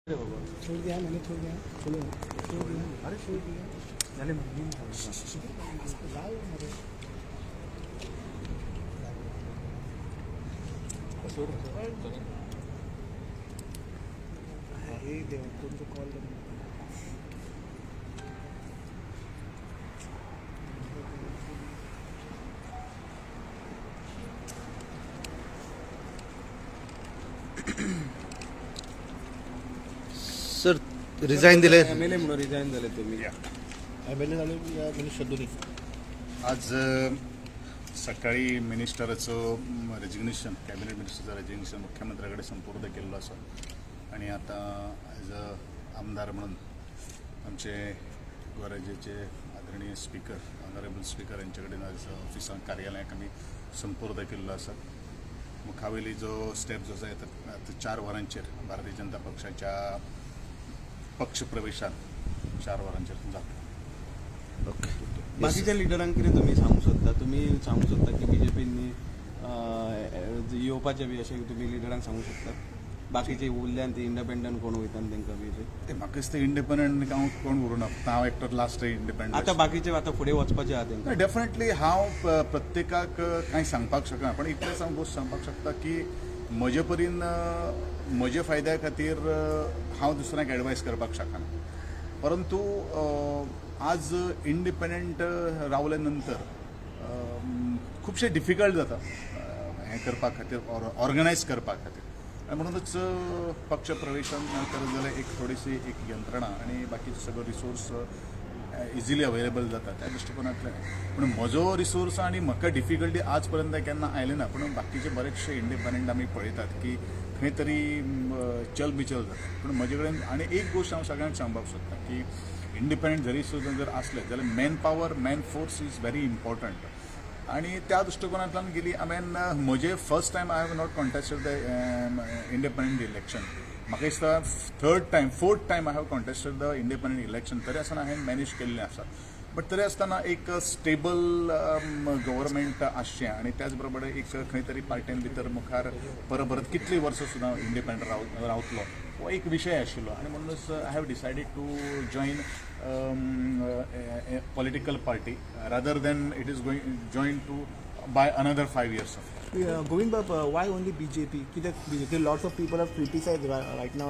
छोड़ दिया मैंने, छोड़ दिया, छोड़ो, छोड़ दिया, अरे छोड़ दिया। लाल मरे। अरे देवा, कोण तो कॉल. सर, रिझाईन दिले. एमएलए म्हणून रिझाईन झाले तुम्ही. एमएलए झाले या मिनिस्टर दोन्ही. आज सकाळी मिनिस्टराचो रेजिग्नेशन, कॅबिनेट मिनिस्टरचं रेजिग्नेशन मुख्यमंत्र्याकडे संपूर्द केल्लो आसा आणि आतां एज अ आमदार म्हणून आमचे गोवा राज्याचे आदरणीय स्पीकर, ऑनरेबल स्पीकर यांचे कडेन आज ऑफिसांत, कार्यालयाक आमी संपूर्द केल्लो आसा. मुखावेली जो स्टेप जो आसा, आतां 4 वरांचेर भारतीय जनता पक्षाच्या पक्ष प्रवेशान 4 वरांचेर जातलो. ओके. बाकीच्या लिडरांक कितें तुमी सांगूंक सोदता? तुमी सांगूंक सोदता की बीजेपीन येवपाचें बी अशें तुमी लिडरांक सांगूंक शकता? बाकीचे उरल्यान ते इंडिपेंडंट कोण वयता तेंकां बी अशें. ते म्हाका दिसता इंडिपेंडंट हांव कोण उरूना, फक्त हांव एकटो लास्ट इंडिपेंडंट. आतां बाकीचे आतां फुडें वचपाचे आहा तेंकां. डेफिनेटली हांव प्रत्येकाक कांय सांगपाक शकना, पण इतलेंच हांव गोश्ट सांगपाक शकता की म्हजे परीन म्हजे फायद्या खातीर हांव दुसऱ्यांक एडवायस करपाक शकना, परंतु आज इंडिपेंडंट रावले नंतर खुबशें डिफिकल्ट जाता हें करपा खातीर, ऑर्गनायज करपा खातीर. आनी म्हणूनच पक्ष प्रवेशान करत जाल्यार एक थोडीशी एक यंत्रणा आनी बाकीचे सगळो रिसोर्स इजिली अवेलेबल जाता त्या दृश्टिकोनांतल्यान. पूण म्हजो रिसोर्स आनी म्हाका डिफिकल्टी आज पर्यंत केन्ना आयले ना, पूण बाकीचे बरेचशे इंडिपेंडंट आमी पळयतात की खंय तरी चलबिचल जाता. पूण म्हजे कडेन आनी एक गोश्ट हांव सगळ्यांक सांगपाक सोदतां की इंडिपेंडंट जरी सुद्दां जर आसले जाल्यार man power, man force is very important. आणि त्या दृश्टिकोनांतल्यान गेली हांवें म्हजे first time I have not contested the independent election. म्हाका दिसता third time, fourth time I have contested the independent election. तरी आसतना हांवें मॅनेज केल्लें आसा. बट तरी आसतना एक स्टेबल गव्हर्मेंट आसचें आनी त्याच बरोबर एक खंय तरी पार्टेन भितर मुखार परत परत कितलीं वर्सां सुद्दां इंडिपेंडंट रावतलो हो एक विशय आशिल्लो. आनी म्हणूनच I have decided to join political party rather than it is going join to by another 5 years of Govind Bab, why only BJP? कित्याक BJP? Lots of people have criticized right now.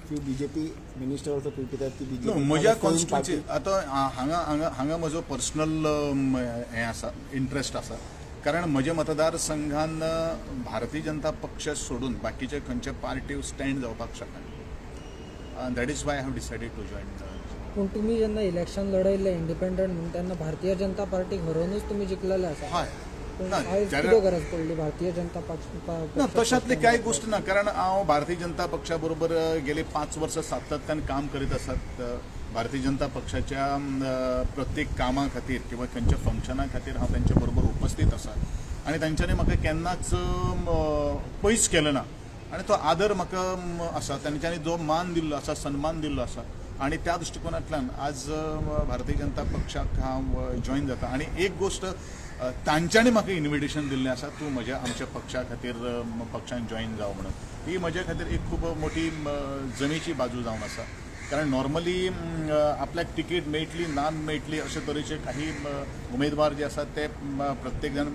Few BJP ministers also criticized की BJP. No, म्हज्या constituency आतां हांगा हांगा हांगा म्हजो personal हें आसा, इंट्रस्ट आसा, कारण म्हज्या मतदारसंघान भारतीय जनता पक्ष सोडून बाकीचे खंयचे पार्टी स्टँड जावपाक शकना. That is why I have decided to join. पूण तुम्ही जेन्ना इलेक्शन लढयल्लें इंडिपेंडंट म्हणून, तेन्ना भारतीय जनता पार्टीक हरोवनूच तुमी जिखलेले आसा. हय. पूण ना, आयज कितें गरज पडली भारतीय जनता पक्ष ना, तशातली कांय गोश्ट ना, कारण हांव भारतीय जनता पक्षा बरोबर गेली 5 वर्सां सातत्यान काम करीत आसात. भारतीय जनता पक्षाच्या प्रत्येक कामा खातीर किंवा खंयच्या फंक्शना खातीर हांव तांच्या बरोबर उपस्थित आसा आनी तांच्यांनी म्हाका केन्नाच पयस केलें ना आनी तो आदर म्हाका आसा. तांच्यांनी जो मान दिल्लो आसा, सन्मान दिल्लो आसा आनी त्या दृश्टिकोनांतल्यान आज भारतीय जनता पक्षाक हांव जॉयन जाता. आनी एक गोश्ट, तांच्यांनी म्हाका इन्विटेशन दिल्लें आसा, तूं म्हज्या आमच्या पक्षा खातीर पक्षान जॉयन जाव म्हणून. ही म्हज्या खातीर एक खूब मोठी जमेची बाजू जावन आसा, कारण नॉर्मली आपल्याक तिकीट मेळटली ना मेळटली अशे तरेचे काही उमेदवार जे आसात ते प्रत्येक जाण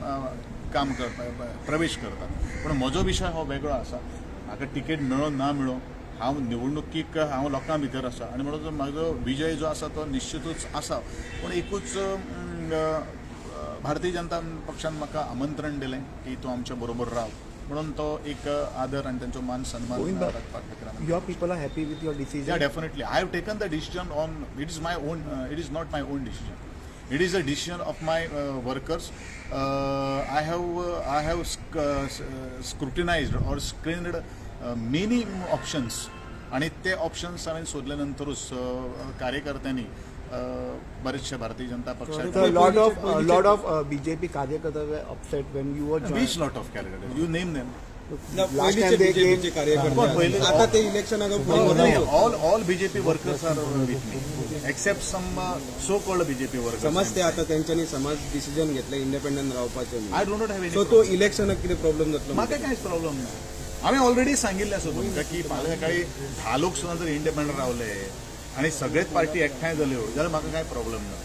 काम करता, प्रवेश करतात. पूण म्हजो विशय हो वेगळो आसा. म्हाका तिकेट मेळो ना मेळो, हांव निवडणुकीक हांव लोकां भितर आसा आनी म्हणून म्हजो विजय जो आसा तो निश्चितूच आसा. पूण एकूच भारतीय जनता पक्षान म्हाका आमंत्रण दिलें की तूं आमच्या बरोबर राव म्हणून, तो एक आदर आनी तांचो मान सन्मान गोविंद बाब, राखपा खातीर आमी Your people are happy with your decision? Yeah, definitely. I have taken the decision on. It is my own. It is not my own decision. It is a decision of my workers. I have scrutinized or screened many options. आणि ते options हांवें सोदल्या नंतरूच कार्यकर्त्यांनी बरेचशे भारतीय जनता पक्षाचे So a lot of BJP कार्यकर्ता were upset when you were joined. Which lot of कार्यकर्ते? You name them. Last time they बीजेपीचे came. कार्यकर्ते आता ते इलेक्शनाक All BJP workers are with me except some so called BJP workers. समज ते आता तेंच्यांनी समज डिसिजन घेतले इंडिपेंडंट रावपाचें. I do not have any. So तो इलेक्शनाक कितें प्रॉब्लेम जातलो? म्हाका कांयच प्रॉब्लम ना. हांवें ऑलरेडी सांगिल्लें आसा तुमकां की फाल्यां सकाळी 10 लोक सुद्दां जर इंडिपेंडंट रावले आनी सगळेच पार्टी एकठांय जाल्यो जाल्यार म्हाका कांय प्रॉब्लम ना.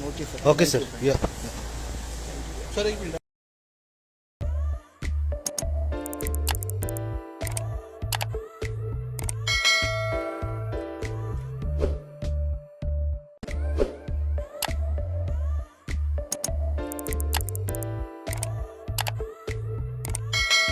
Okay sir. Okay sir, या. सर, एक मिनिट.